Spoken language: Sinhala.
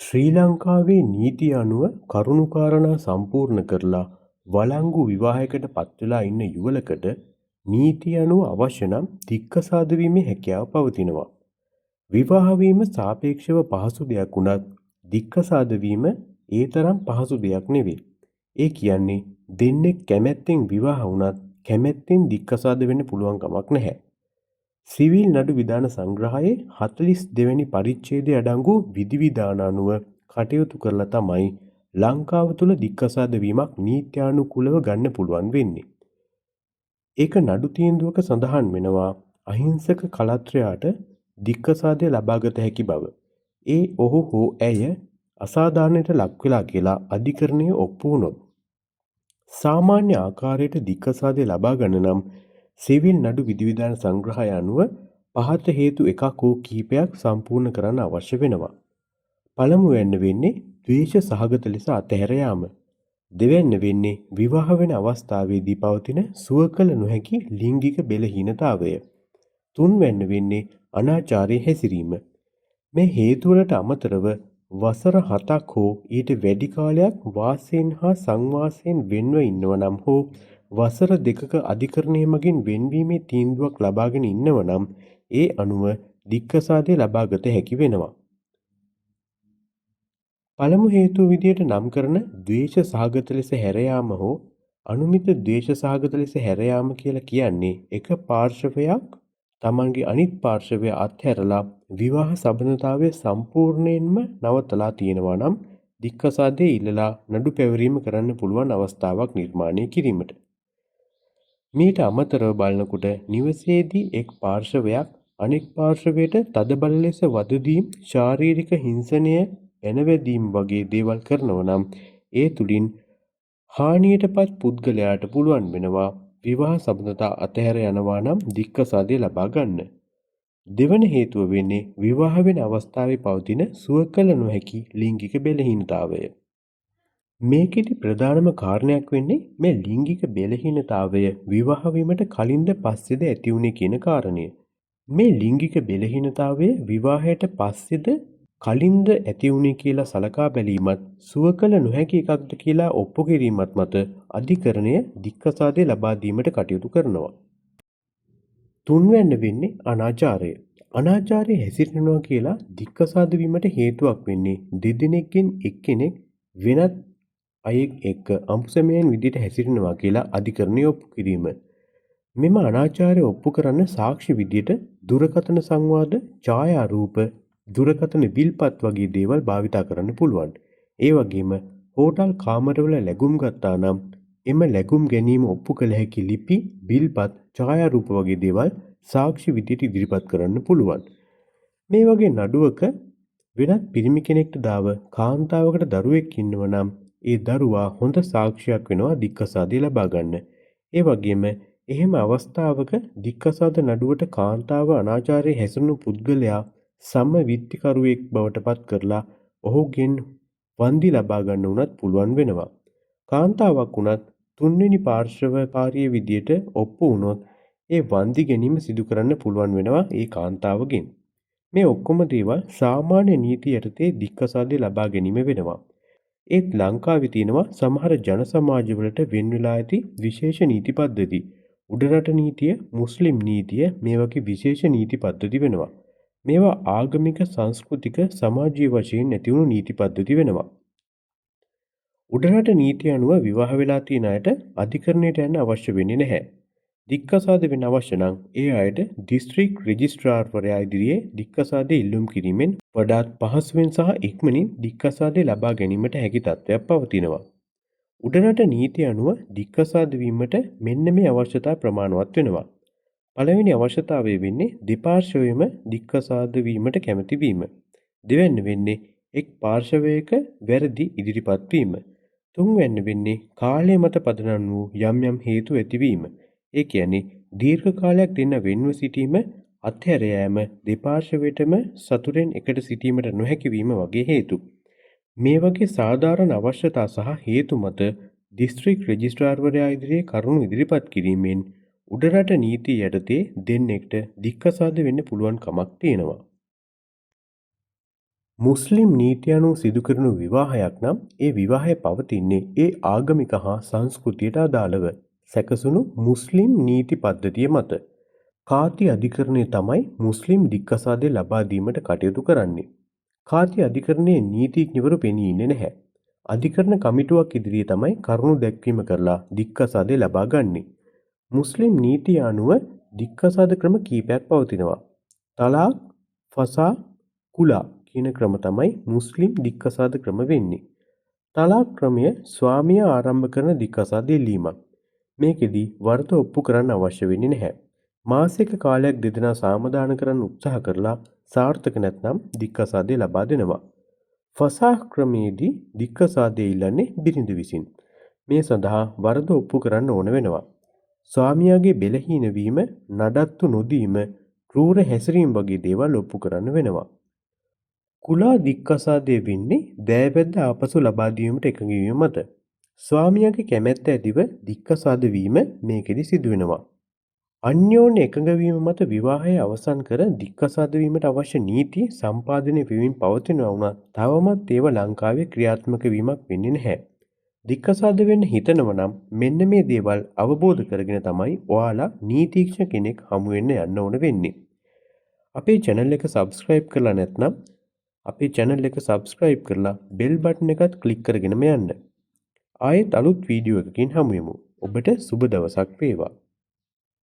ශ්‍රී ලංකාවේ නීතිය අනුව කරුණු කාරණා සම්පූර්ණ කරලා වලංගු විවාහයකට පත්වෙලා ඉන්න යුවලකට නීතිය අනුව අවශ්‍ය නම් දික්කසාද වීමේ හැකියාව පවතිනවා. විවාහ වීම සාපේක්ෂව පහසු දෙයක් වුණත් දික්කසාද වීම ඒ තරම් පහසු දෙයක් නෙවෙයි. ඒ කියන්නේ දෙන්නෙක් කැමැත්තෙන් විවාහ වුණත් කැමැත්තෙන් දික්කසාද වෙන්න පුළුවන් කමක් නැහැ. සිවිල් නඩු විධාන සංග්‍රහයේ 42 වැනි පරිච්ඡේදය අඩංගු විධිවිධාන අනුව කටයුතු කරලා තමයි ලංකාව තුළ දික්කසාද වීමක් නීත්‍යානුකූලව ගන්න පුළුවන් වෙන්නේ. ඒක නඩු තීන්දුවක සඳහන් වෙනවා අහිංසක කලත්‍රයාට දික්කසාදය ලබාගත හැකි බව. ඒ ඔහු හෝ ඇය අසාධාරණයට ලක් වෙලා කියලා අධිකරණයේ ඔප්පු වුණොත්. සාමාන්‍ය ආකාරයට දික්කසාදය ලබා ගන්න නම් සිවිල් නඩු විධිවිධාන සංග්‍රහය අනුව පහත හේතු එකක් හෝ කිහිපයක් සම්පූර්ණ කරන්න අවශ්‍ය වෙනවා. පළමුවැන්න වෙන්නේ ද්වේෂ සහගත ලෙස අතහැර යාම. දෙවැන්න වෙන්නේ විවාහ වෙන අවස්ථාවේදී පවතින සුව කළ නොහැකි ලිංගික බෙලහීනතාවය. තුන්වැන්න වෙන්නේ අනාචාරයේ හැසිරීම. මේ හේතු වලට අමතරව වසර 7ක් හෝ ඊට වැඩි කාලයක් වාසයෙන් හා සංවාසයෙන් වෙන්ව ඉන්නව නම් හෝ වසර 2ක අධිකරණය මගින් වෙන්වීමේ තීන්දුවක් ලබාගෙන ඉන්නව නම් ඒ අනුව දික්කසාදය ලබාගත හැකි වෙනවා. පළමු හේතුව විදියට නම් කරන ද්වේෂ සහගත ලෙස හැර යාම හෝ අනුමිත ද්වේෂ සහගත ලෙස හැර යාම කියලා කියන්නේ එක පාර්ශවයක් තමන්ගේ අනිත් පාර්ශවය අත්හැරලා විවාහ සබඳතාවය සම්පූර්ණයෙන්ම නවත්තලා තියෙනවා නම් දික්කසාදය ඉල්ලලා නඩු පැවරීම කරන්න පුළුවන් අවස්ථාවක් නිර්මාණය කිරීමට. මීට අමතරව බලනකොට නිවසේදී එක් පාර්ශවයක් අනෙක් පාර්ශවයට තදබල ලෙස වද දීම්, ශාරීරික හිංසනය, බැනවැදීම් වගේ දේවල් කරනවා නම් ඒ තුලින් හානියට පත් පුද්ගලයාට පුළුවන් වෙනවා විවාහ සබඳතා අතහැර යනවා නම් දික්කසාදය ලබා ගන්න. දෙවන හේතුව වෙන්නේ විවාහ වෙන අවස්ථාවේ පවතින සුව කළ නොහැකි ලිංගික බෙලහීනතාවය. මේකෙදි ප්‍රධානම කාරණයක් වෙන්නේ මේ ලිංගික බෙලහීනතාවය විවාහ වීමට කලින්ද පස්සේද ඇති වුණේ කියන කාරණය. මේ ලිංගික බෙලහීනතාවය විවාහයට පස්සේද කලින්ද ඇති වුණේ කියලා සලකා බැලීමත් සුව කළ නොහැකි එකක්ද කියලා ඔප්පු කිරීමත් මත අධිකරණය දික්කසාදය ලබා දීමට කටයුතු කරනවා. තුන්වැන්න වෙන්නේ අනාචාරය. අනාචාරය හැසිරෙනවා කියලා දික්කසාද වීමට හේතුවක් වෙන්නේ දෙදෙනෙක්ගෙන් එක්කෙනෙක් වෙනත් අයෙක් එක්ක අඹුසැමියන් විදිහට හැසිරෙනවා කියලා අධිකරණය ඔප්පු කිරීම. මෙම අනාචාරය ඔප්පු කරන්න සාක්ෂි විදියට දුරකථන සංවාද, ඡායාරූප, දුරකථන විල්පත් වගේ දේවල් භාවිතා කරන්න පුළුවන්. ඒ වගේම හෝටල් කාමරවල ලැගුම් ගත්තා නම් එම ලැගුම් ගැනීම ඔප්පු කළ හැකි ලිපි, විල්පත්, ඡායාරූප වගේ දේවල් සාක්ෂි විදියට ඉදිරිපත් කරන්න පුළුවන්. මේ වගේ නඩුවක වෙනත් පිරිමි කෙනෙක්ට දාව කාන්තාවකට දරුවෙක් ඉන්නව නම් ඒ දරුවා හොඳ සාක්ෂියක් වෙනවා දික්කසාදය ලබා ගන්න. ඒ වගේම එහෙම අවස්ථාවක දික්කසාද නඩුවට කාන්තාව අනාචාරයේ හැසිරුණු පුද්ගලයා සමවිත්තිකරුවෙක් බවට පත් කරලා ඔහුගෙන් වන්දි ලබා ගන්න වුණත් පුළුවන් වෙනවා. කාන්තාවක් වුණත් තුන්වෙනි පාර්ශවකාරිය විදියට ඔප්පු වුණොත් ඒ වන්දි ගැනීම සිදු කරන්න පුළුවන් වෙනවා ඒ කාන්තාවගෙන්. මේ ඔක්කොම දේවල් සාමාන්‍ය නීති යටතේ දික්කසාදය ලබා ගැනීම වෙනවා. ඒත් ලංකාවේ තියෙනවා සමහර ජන සමාජවලට වෙන් වෙලා ඇති විශේෂ නීති පද්ධති. උඩරට නීතිය, මුස්ලිම් නීතිය මේ වගේ විශේෂ නීති පද්ධති වෙනවා. මේවා ආගමික, සංස්කෘතික, සමාජීය වශයෙන් ඇතිවුණු නීති පද්ධති වෙනවා. උඩරට නීතිය අනුව විවාහ වෙලා තියෙන අයට අධිකරණයට යන්න අවශ්‍ය වෙන්නේ නැහැ. දික්කසාද වෙන්න අවශ්‍ය නම් ඒ අයට දිස්ත්‍රික් රෙජිස්ට්‍රාර්වරයා ඉදිරියේ දික්කසාදය ඉල්ලුම් කිරීමෙන් වඩාත් පහසුවෙන් සහ ඉක්මනින් දික්කසාදය ලබා ගැනීමට හැකි තත්ත්වයක් පවතිනවා. උඩරට නීතිය අනුව දික්කසාද වීමට මෙන්න මේ අවශ්‍යතා ප්‍රමාණවත් වෙනවා. පළවෙනි අවශ්‍යතාවය වෙන්නේ දෙපාර්ශ්වයම දික්කසාද වීමට කැමති වීම. දෙවැන්න වෙන්නේ එක් පාර්ශවයක වැරදි ඉදිරිපත් වීම. තුන්වැන්න වෙන්නේ කාලය මත පදනම් වූ යම් යම් හේතු ඇතිවීම. ඒ කියන්නේ දීර්ඝ කාලයක් දෙන්න වෙන්ව සිටීම, අත්හැර යෑම, දෙපාර්ශවයටම සතුටෙන් එකට සිටීමට නොහැකි වීම වගේ හේතු. මේ වගේ සාධාරණ අවශ්‍යතා සහ හේතු මත දිස්ත්‍රික් රෙජිස්ට්‍රාර්වරයා ඉදිරියේ කරුණු ඉදිරිපත් කිරීමෙන් උඩරට නීතිය යටතේ දෙන්නෙක්ට දික්කසාද වෙන්න පුළුවන් කමක් තියෙනවා. මුස්ලිම් නීති අනුව සිදු කරනු විවාහයක් නම් ඒ විවාහය පවතින්නේ ඒ ආගමික හා සංස්කෘතියට අදාළව සැකසුණු මුස්ලිම් නීති පද්ධතිය මත. කාති අධිකරණය තමයි මුස්ලිම් දික්කසාදය ලබා දීමට කටයුතු කරන්නේ. කාති අධිකරණයේ නීතිඥවරු පෙනී ඉන්නේ නැහැ. අධිකරණ කමිටුවක් ඉදිරියේ තමයි කරුණු දැක්වීම කරලා දික්කසාදය ලබා ගන්නේ. මුස්ලිම් නීතිය අනුව දික්කසාද ක්‍රම කීපයක් පවතිනවා. තලාක්, ෆසා, කුලා කියන ක්‍රම තමයි මුස්ලිම් දික්කසාද ක්‍රම වෙන්නේ. තලාක් ක්‍රමය ස්වාමියා ආරම්භ කරන දික්කසාද ඉල්ලීමක්. මේකෙදි වරද ඔප්පු කරන්න අවශ්‍ය වෙන්නේ නැහැ. මාසයක කාලයක් දෙදෙනා සාමදාන කරන්න උත්සාහ කරලා සාර්ථක නැත්නම් දික්කසාදය ලබා දෙනවා. ෆසාහ් ක්‍රමයේදී දික්කසාදය ඉල්ලන්නේ බිරිඳ විසින්. මේ සඳහා වරද ඔප්පු කරන්න ඕන වෙනවා. ස්වාමියාගේ බෙලහීන වීම, නඩත්තු නොදීම, ක්‍රූර හැසිරීම වගේ දේවල් ඔප්පු කරන්න වෙනවා. කුලා දික්කසාදය වෙන්නේ දෑවැද්ද ආපසු ලබා දීමට එකඟ වීම මත. ස්වාමියාගේ කැමැත්ත ඇතිව දික්කසාද වීම මේකෙදි සිදු වෙනවා. අන්‍යෝන්‍ය එකඟ වීම මත විවාහය අවසන් කර දික්කසාද වීමට අවශ්‍ය නීති සම්පාදනය වෙමින් පවතිනවා වුණත් තවමත් ඒව ලංකාවේ ක්‍රියාත්මක වීමක් වෙන්නේ නැහැ. දික්කසාද වෙන්න හිතනව නම් මෙන්න මේ දේවල් අවබෝධ කරගෙන තමයි ඔයාලා නීතිඥ කෙනෙක් හමු වෙන්න යන්න ඕන වෙන්නේ. අපේ චැනල් එක සබ්ස්ක්‍රයිබ් කරලා නැත්නම් අපේ චැනල් එක සබ්ස්ක්‍රයිබ් කරලා බෙල් බටන් එකත් ක්ලික් කරගෙනම යන්න. ආයෙත් අලුත් වීඩියෝ එකකින් හමු වෙමු. ඔබට සුබ දවසක් වේවා.